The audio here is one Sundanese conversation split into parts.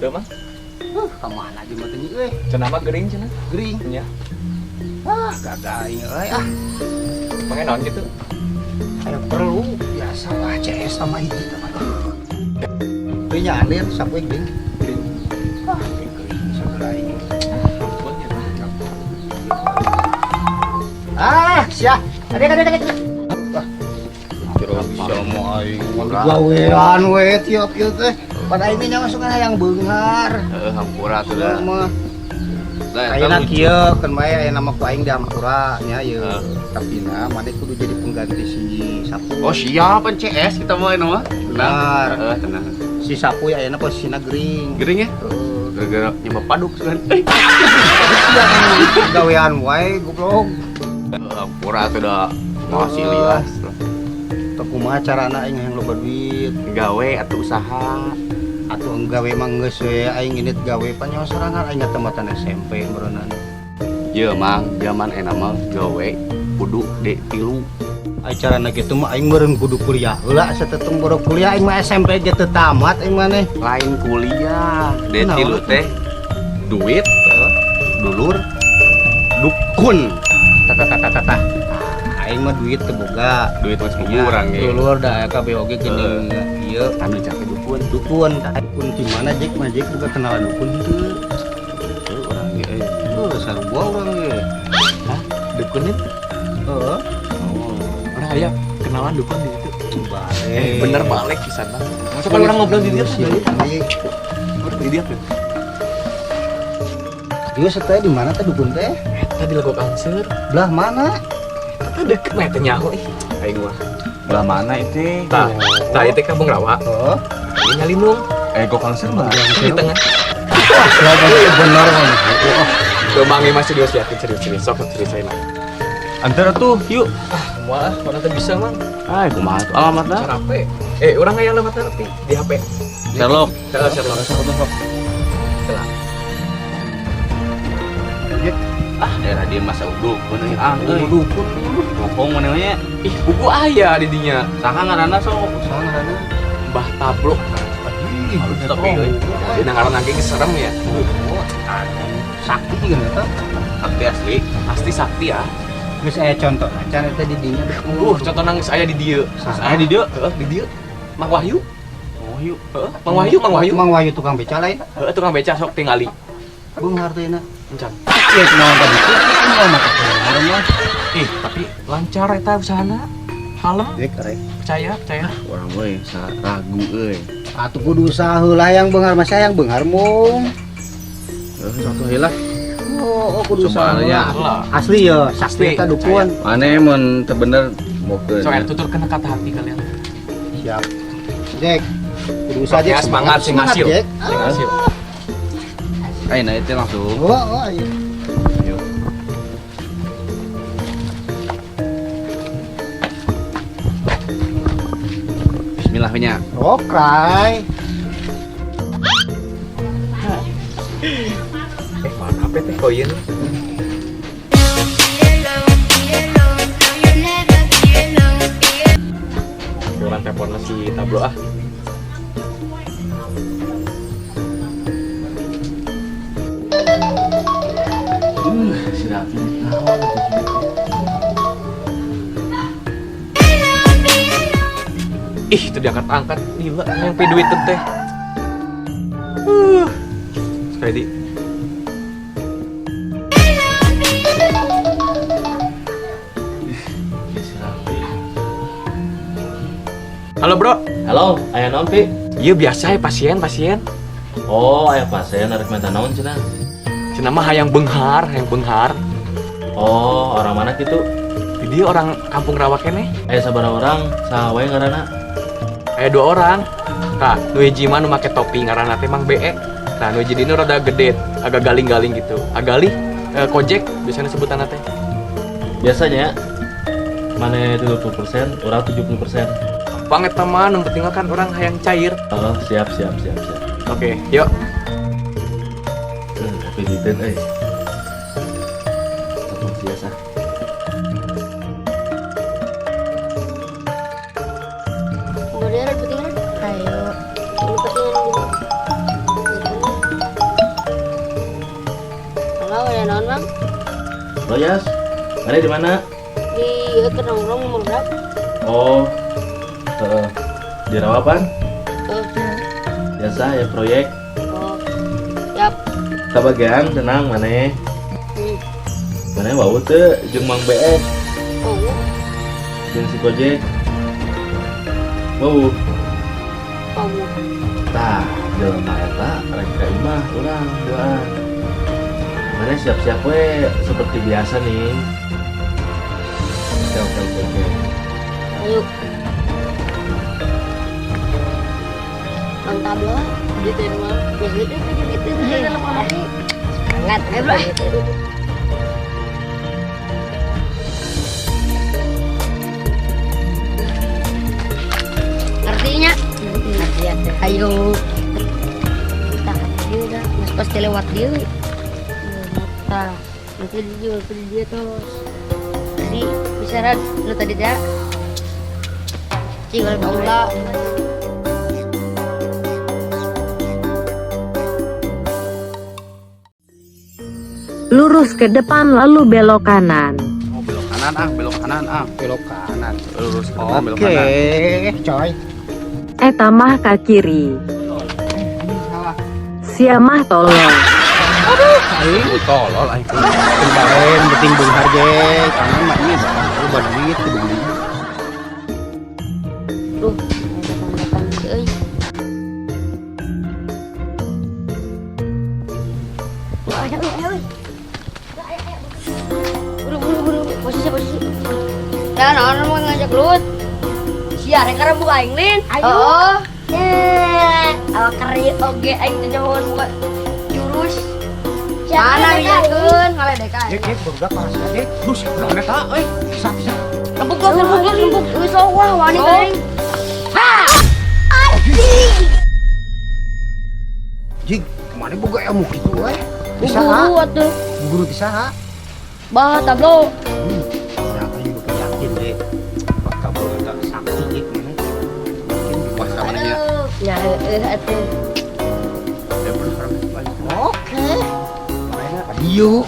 Teu mah. Ka mana jelema teh euy? Cenah mah gering cenah. Gering. Nya. Ah, gagal aing euy ah. Pange naon kitu? Aya perlu biasa lah CS sama hiji teh mah. Teu nyandir sapoe gering. Gering. Ah, gering sagala aing. Ampun ya. Ah, sia. Adek adek adek. Wah. Kira bisa mau aing gawean we tiap ieu teh. Pada aing nya masuk hayang beunghar. Heeh, hampura atuh da. Mah. Ayeuna kieu keun bae aya nama ku aing di hampura nya ieu. Tapi na maneh kudu jadi pengganti si Sapu. Oh, siap CS kita mah ayeuna mah. Benar. Heeh, tenang. Si Sapu ya ayeuna posisina gering. Gering ya? Heeh. Gara-gara nyoba paduk kan. Gawean wae goblok. Hampura atuh da. Masih lias. Teu kumaha carana aing hayang loba duit. Gawe atau usaha. Atuh gawe mah geus we aing indit gawe panyawa sorangan aing tempatan SMP meureunana. Ye mang, zaman enak mah gawe kudu D3. Ai carana kitu mah aing meureun kudu kuliah heula asa teh tong boro kuliah aing mah SMP ge teu tamat aing maneh. Lain kuliah, D3 teh duit, dulur, dukun. Tah tah tah tah. Aing mah duit teu boga. Duit mah kurang ge. Dulur da aya kabeh oge geuning ieu anu capek dukun. Dukun, dukun di mana Jek? Mah Jek boga kenalan dukun henteu. Heuh, urang ge euy. Heuh, sarua urang ge. Hah? Dukun itu? Heeh. Oh, urang aya kenalan dukun di situ. Balik. Bener balik pisan mah. Masa kan urang ngobrol di dia tuh. Urang di dia tuh. Dia seteh di mana teh dukun teh? Eta di Legok Angseur. Belah mana? Eta deket mah eta nyaho ih. Aing mah. Belah mana itu? Tah, tah itu Kampung Rawa. Heeh. Ini Nyalindung. Gok Angseur mah. Di tengah. Wah, bener mah. Tuh Mang mah serius yakin serius serius sok serius saya mah. Antara tuh yuk. Ah, moal ah, mana teh bisa Mang. Ah, kumaha tuh alamatna? Carape. Urang aya alamatna tapi di HP. Sherlock. Heeh, Sherlock. Sherlock. Heeh. Ah, daerah dia masa dukun euy. Ah, euy. Dukun. Bohong maneh nya. Ih, buku aya di dinya. Saha ngaranna sok? Saha ngaranna? Mbah Tablok. Ih, tapi euy. Dina ngaranna ge serem ya. Sakti juga eta. Sakti asli. Pasti sakti ya. Geus aya contoh acan eta di dinya. Contohna geus aya di dieu. Saha? Aya di dieu, heeh, di dieu. Mang Wahyu. Mang Wahyu. Heeh, Mang Wahyu, Mang Wahyu. Mang Wahyu tukang beca lain. Heeh, tukang beca sok tingali. Beunghar teh na. Encan. Ieu kunaon tadi? Kunaon mah beunghar mah. Ih, tapi lancar eta usahana. Kalem. Dek, arek. Percaya, percaya. Urang we ragu euy. Atuh kudu usaha heula hayang beunghar mah sayang beunghar mung. Heuh, sok heula. Oh, kudu usaha Coba heula. ya. Asli ya, sakti Asli, eta dukun. Mane mun teu bener mokeun. Sok tuturkeun kata hati kalian. Siap. Jack, kudu usaha Jack. Ya, semangat sing Semangat, hasil. Jack. Sing hasil. Ayo nah itu langsung. Oh, oh, ayo. Ayo. Bismillah nya. Oh, krai. Mana HP teh koin? Orang telepon si Tablo ah. Si Raffi naon atuh. Ih, itu diangkat-angkat gila yang pe duit teh. Sekali di. Halo bro. Halo, aya naon Pi? Iya biasa ya pasien, pasien. Oh, aya pasien arek minta naon cenah? Cenah mah hayang benghar, hayang benghar. Oh, orang mana kitu? Di dia orang kampung Rawa keneh. Aya sabaraha orang, saha wae ngaranna? Aya 2 orang. Tah, nu hiji mah nu make topi ngaranna teh Mang BE. Nah, nu hiji dina rada gede, agak galing-galing gitu. Agalih, kojek biasanya sebutanna teh. Biasanya mana 30%, orang 70%. Banget teman, yang penting kan orang hayang cair. Oh, siap, siap, siap, siap. Oke, yuk. Tapi duitin, euy. Satu biasa. Boleh, penting, ayo. Ini penting, ya naon, Mang? Royas, mana di mana? Di ieu keur nongkrong murdak. Oh, di Rawapan? Heeh. Biasa ya proyek. Oh. Yap. Kabagian tenang maneh. Maneh wau teu jeung Mang BS. Oh. Jeung si Gojek. Wau. Oh. Tah, jelema eta rek ka imah urang duaan. Maneh siap-siap we seperti biasa nih. Oke. Ayo. Mantap loh, gitu ya mah. Ya gitu, gitu, gitu, dalam hati. Semangat, ayo bro. Ngertinya? Ngerti ya. Ayo. Kita dia udah, mas pasti lewat dia. Nah, nanti dia juga dia terus. Jadi bisa kan, lu tadi dah. Cing, kalau Lurus ke depan lalu belok kanan. Oh, belok kanan ah, belok kanan ah. Belok kanan. Lurus ke depan belok kanan. Oke, coy. Eta mah ka kiri. Salah. Sia mah tolol. Aing Tolol aing. kemarin penting beunghar ge. Kanan mah ieu barang loba duit kudu beli. Duh, datang-datang euy. Ayo, ayo, ayo. Buru, buru, buru. Posisi, posisi. Ya, naon mau ngajak lut. Sia rek karembuk aing lin. Ayo. Oh. Awak keri oge aing teh nyahoan buka jurus. Mana mijakeun ngaledekan. Jek, jek, barudak kelas jek. Duh, naon eta euy? Bisa, bisa. Rembuk, rembuk, rembuk. Geus wah wani aing. Jig, kemana boga ilmu kitu euy? Bisa Guru atuh. Guru bisa ha? Bah, tablo. Ya, aing juga yakin deh. Pak tablo eta sakti jek mana? Yakin Wah, sama nya. Ya, heueuh atuh. Ya, bro, lanjut. Oke. Adieu.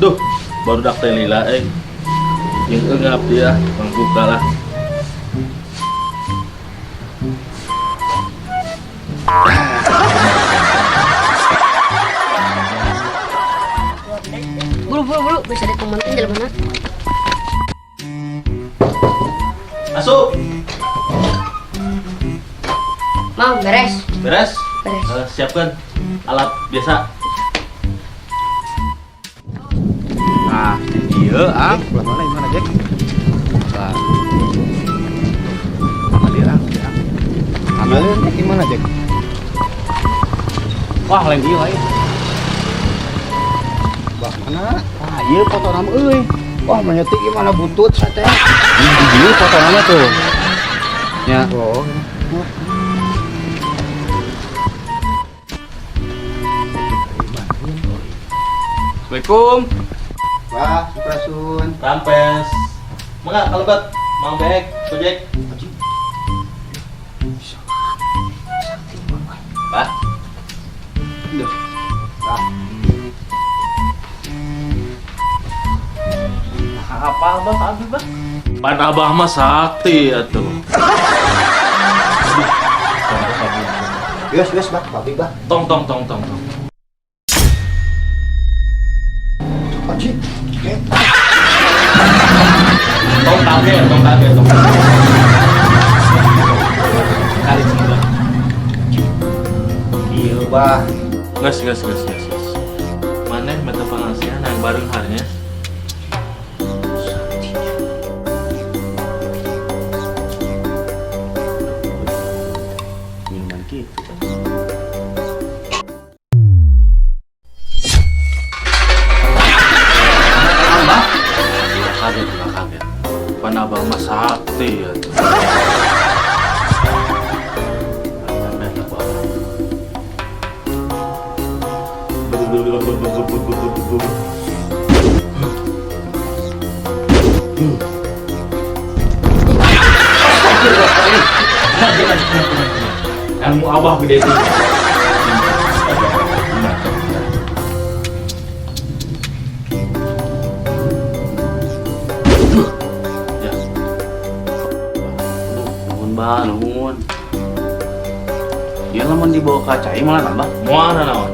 Duh, baru dak teh lila euy. Jeung eungap dia, mangbuka lah. Buru, buru, buru. Bisa dikomentin jalan mana? Masuk. Mang, beres. Beres? Beres. Siapkan alat biasa. Nah, ieu ah. Belah mana gimana, Jek? Lah. Sama dia ah, dia, ah. Ieu Jek gimana, Jek? Wah, lain ieu lain. Belah mana? Wah, ieu foto nama euy. Wah, menyetik gimana butut sate. Ini foto nama tuh. Ya. Oh. Assalamualaikum. Wah, Suprasun. Rampes. Mangga kalebet, Mang Bek, Gojek. Bah. Apa abah, abi bah? Pan abah mah sakti atuh. Yus, yus, bah, babi bah. Tong tong tong tong tong. Anjing. Tong kaget, tong kaget, tong. Kali sembilan. Iya, bah. Nges, nges, nges, nges, nges. Maneh mata pengasihan yang bareng harinya. Minuman gitu. Ulah kaget, ulah kaget. Pan abah mah sakti atuh. Sampai aku abah. Ilmu abah gede tuh. Ya. Nuhun bah, nuhun. Dia lamun dibawa ka cai malah nambah. Moal naon?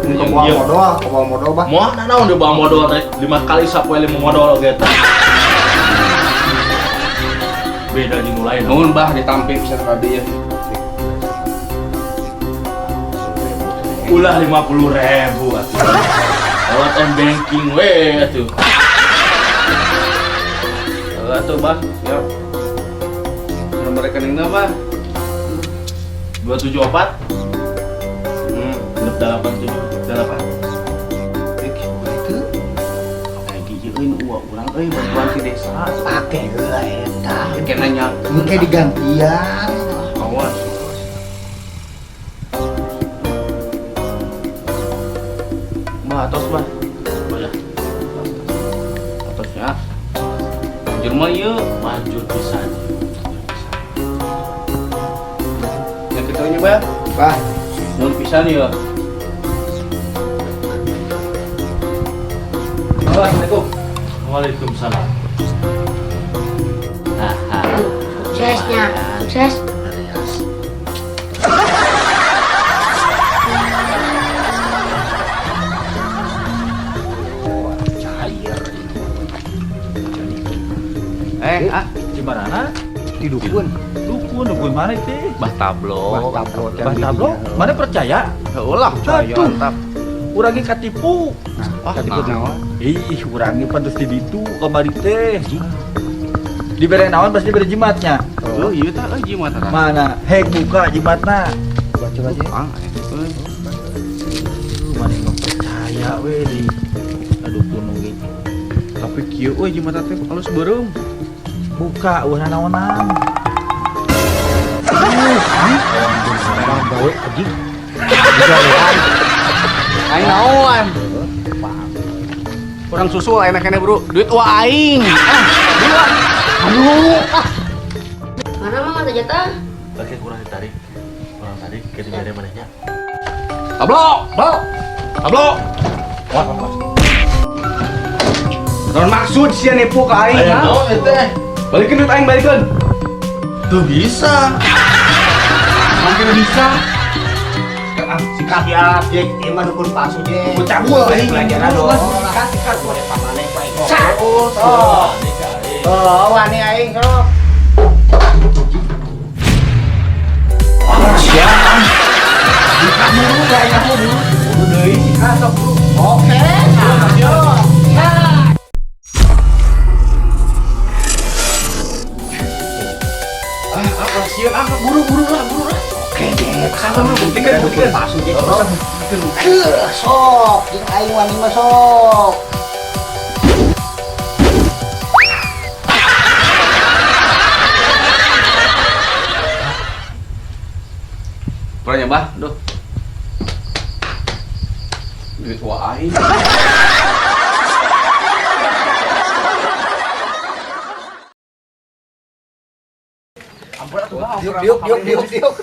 Kebawa modal, kebawa modal, bah. Moal naon dibawa modal teh 5 kali sapoe 5 modal oge teh. Beda jeung nu lain. Nuhun bah ditampi pisan tadi ya. Ulah 50.000 atuh. Lewat m banking we atuh. Heeh atuh bah, siap. Nomor rekeningna bah. 274 687 8. Itu Kayak gini euy nu uang urang euy bantuan ti desa. pake heula eta. Kayak nanya Engke digantian. Awas. Bah, atos bah. Oh ya, Atosnya. Anjir mah ieu. manjur pisan. Manjur pisan. Yang ketuanya bah. Bah, Nuhun pisan ieu. Halo, Assalamualaikum. Waalaikumsalam. Suksesnya, sukses. Cair. Eh, ah, Cimarana? Di dukun. Dukun, dukun mana itu? Bah Tablo. Bah Tablo. Bah Tablo? Mana percaya? Heuh lah, Aduh. mantap. Urang ge katipu. Ah, Katipu naon? Ih, urang ge pantes di ditu kamari teh. Dibere naon pasti dibere jimatnya. Oh, iya tah euy jimat tah. Mana? Hek buka jimatna. Baca baca. Ah, euy. Mana mah percaya we di dukun oge. Tapi kieu euy jimat teh alus beureum. Buka ulah naonan. Bang gawe anjing. Aing naon? Kurang susu lah enak bro. Duit wa aing. Ah, dua. Aduh, ah. Mana mah ada jatah? Oke, kurang ditarik. Kurang tarik ke dibere manehnya. Tablo, bro. Tablo. Wah, wah, wah. Naon maksud sia nipu ka aing? Aya ha? naon eta? Balikeun duit aing balikeun. Tuh bisa. Mungkin bisa. Sikat ya, Jack. Ieu mah dukun palsu, Jack. Cabul aing. Pelajaran dong. Sikat, sikat. Boleh pamane ku aing. Oh, oh, wani aing sok. Sia. Buka dulu kayaknya dulu. Buru deui sikat sok bro. Oke. Nah, Ah, sieun ah, buru-buru lah, buru lah. Oke, Jack. Sabar bro, buktikan, Dukun buktikan. palsu, Jack. Sok, jeung aing wani mah sok. Hampura nya, Bah. Duh. Duit wa aing. Diuk diuk diuk diuk diuk.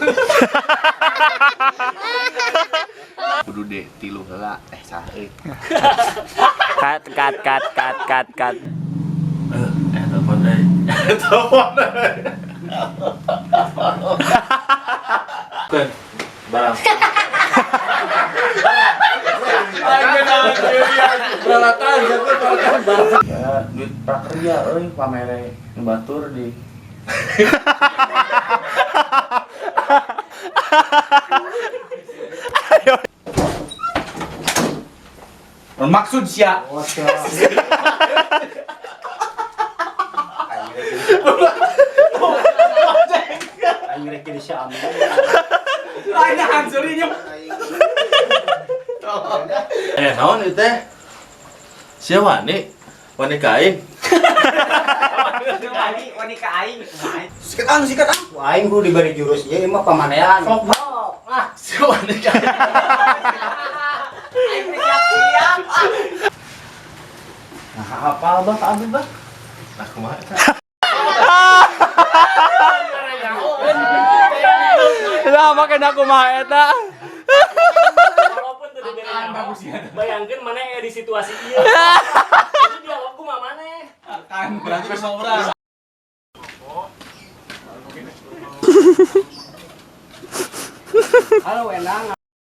Kudu deh tilu heula eh sah euy. Cut, cut, cut, cut, cut, cut. Eh telepon euy. Telepon euy. Kan barang. Peralatan, peralatan barang. Ya, duit prakerja euy pamere nu batur di. Maksud sia. Aing rek jadi si Amir. Lain hancurnya. Eh naon ieu teh? Sia wani? Wani ka aing. Wani ka aing. Sikat ang, sikat ang. Aing kudu diberi jurus ieu mah pamanean. Sok ah. Sia wani ka aing. Aing siap-siap. Nah, hafal bah ka abdi bah. Nah, kumaha eta? Lah make aku mah eta. Walaupun teu diberi nyaho, bayangkeun mana aya di situasi ieu. Itu dialog kumaha maneh. Kan berarti sama urang. Halo Endang.